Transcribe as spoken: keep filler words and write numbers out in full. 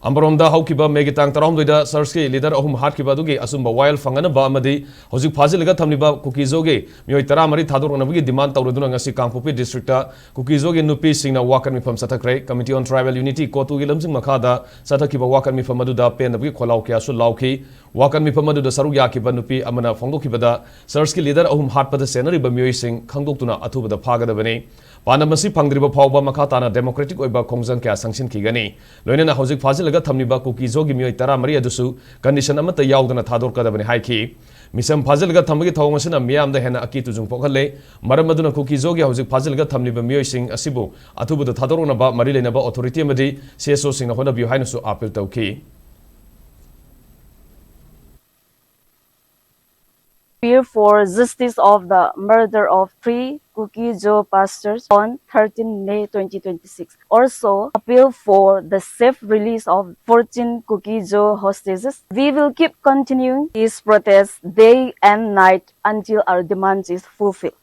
ꯑꯃꯔꯣꯝꯗ, ꯍꯧꯈꯤꯕ ꯃꯦꯒꯤ ꯇꯥꯡ ꯇꯔꯥꯍꯨꯝꯗꯣꯏꯗ ꯆꯔꯆꯀꯤ ꯂꯤꯗꯔ ꯑꯍꯨꯝ ꯍꯥꯠꯈꯤꯕ ꯑꯗꯨꯒꯤ ꯑꯆꯨꯝꯕ ꯋꯥꯌꯦꯜ ꯐꯪꯅꯅꯕ ꯑꯃꯗꯤ ꯍꯧꯖꯤꯛ ꯐꯥꯖꯤꯜꯂꯒ ꯊꯝꯂꯤꯕ ꯀꯨꯀꯤꯖꯣꯒꯤ ꯃꯤꯑꯣꯏ ꯇꯔꯥꯃꯔꯤ ꯊꯥꯗꯣꯔꯛꯅꯕꯒꯤ ꯗꯤꯃꯥꯟ ꯇꯧꯔꯗꯨꯅ ꯉꯁꯤ ꯀꯥꯡꯄꯣꯛꯄꯤ ꯗꯤꯁꯇ꯭ꯔꯤꯛꯇ ꯀꯨꯀꯤꯖꯣꯒꯤ ꯅꯨꯄꯤꯁꯤꯡꯅ ꯋꯥꯀꯠ ꯃꯤꯐꯝ ꯆꯠꯊꯈ꯭ꯔꯦ꯫ Committee on Tribal Unity, ꯀꯣꯇꯨꯒꯤ ꯂꯝꯖꯤꯡ ꯃꯈꯥꯗ ꯆꯠꯊꯈꯤꯕ ꯋꯥꯀꯠ ꯃꯤꯐꯝ ꯑꯗꯨꯗ ꯄꯦꯟꯗꯕꯒꯤ ꯈꯣꯜꯂꯥꯎ ꯀꯌꯥꯁꯨ ꯂꯥꯎꯈꯤ꯫ ꯋꯥꯀꯠ ꯃꯤꯐꯝ ꯑꯗꯨꯗ ꯁꯔꯨꯛ ꯌꯥꯈꯤꯕ ꯅꯨꯄꯤ ꯑꯃꯅ ꯐꯣꯡꯗꯣꯛꯈꯤꯕꯗ, ꯆꯔꯆꯀꯤ ꯂꯤꯗꯔ ꯑꯍꯨꯝ ꯍꯥꯠꯄꯗ ꯆꯦꯟꯅꯔꯤꯕ ꯃꯤꯑꯣꯏꯁꯤꯡ ꯈꯪꯗꯣꯛꯇꯨꯅ ꯑꯊꯨꯕꯗ ꯐꯥꯒꯗꯕꯅꯤ꯫ ꯄꯥꯟꯗꯝ ꯑꯁꯤ ꯐꯪꯗ꯭ꯔꯤꯕ ꯐꯥꯎꯕ ꯃꯈꯥ ꯇꯥꯅ democratic ꯑꯣꯏꯕ ꯈꯣꯡꯖꯪ ꯀꯌꯥ ꯆꯪꯁꯤꯟꯈꯤꯒꯅꯤ꯫ ꯂꯣꯏꯅꯅ ꯍꯧꯖꯤꯛ ꯐꯥꯖꯤꯜꯂꯒ ꯊꯝꯂꯤꯕ ꯀꯨꯀꯤꯖꯣꯒꯤ ꯃꯤꯑꯣꯏ ꯇꯔꯥꯃꯔꯤ ꯑꯗꯨꯁꯨ condition ꯑꯃꯠꯇ ꯌꯥꯎꯗꯅ ꯊꯥꯗꯣꯔꯛꯀꯗꯕꯅꯤ ꯍꯥꯏꯈꯤ꯫ ꯃꯤꯆꯝ ꯐꯥꯖꯤꯜꯂꯒ ꯊꯝꯕꯒꯤ ꯊꯧꯑꯣꯡ ꯑꯁꯤꯅ ꯃꯤꯌꯥꯝꯗ ꯍꯦꯟꯅ ꯑꯀꯤ ꯇꯨꯖꯨꯡ ꯄꯣꯛꯍꯜꯂꯦ꯫ ꯃꯔꯝ ꯑꯗꯨꯅ ꯀꯨꯀꯤꯖꯣꯒꯤ ꯍꯧꯖꯤꯛ ꯐꯥꯖꯤꯜꯂꯒ ꯊꯝꯂꯤꯕ ꯃꯤꯑꯣꯏꯁꯤꯡ ꯑꯁꯤꯕꯨ ꯑꯊꯨꯕꯗ ꯊꯥꯗꯣꯔꯛꯅꯕ ꯃꯔꯤ ꯂꯩꯅꯕ authority ꯑꯃꯗꯤ C S Oꯁꯤꯡꯅ ꯍꯣꯠꯅꯕꯤꯌꯨ ꯍꯥꯏꯅꯁꯨ appeal ꯇꯧꯈꯤ꯫ Appeal for justice of the murder of three Kuki-Zo pastors on thirteen May twenty twenty-six. Also, appeal for the safe release of fourteen Kuki-Zo hostages. We will keep continuing this protest day and night until our demand is fulfilled.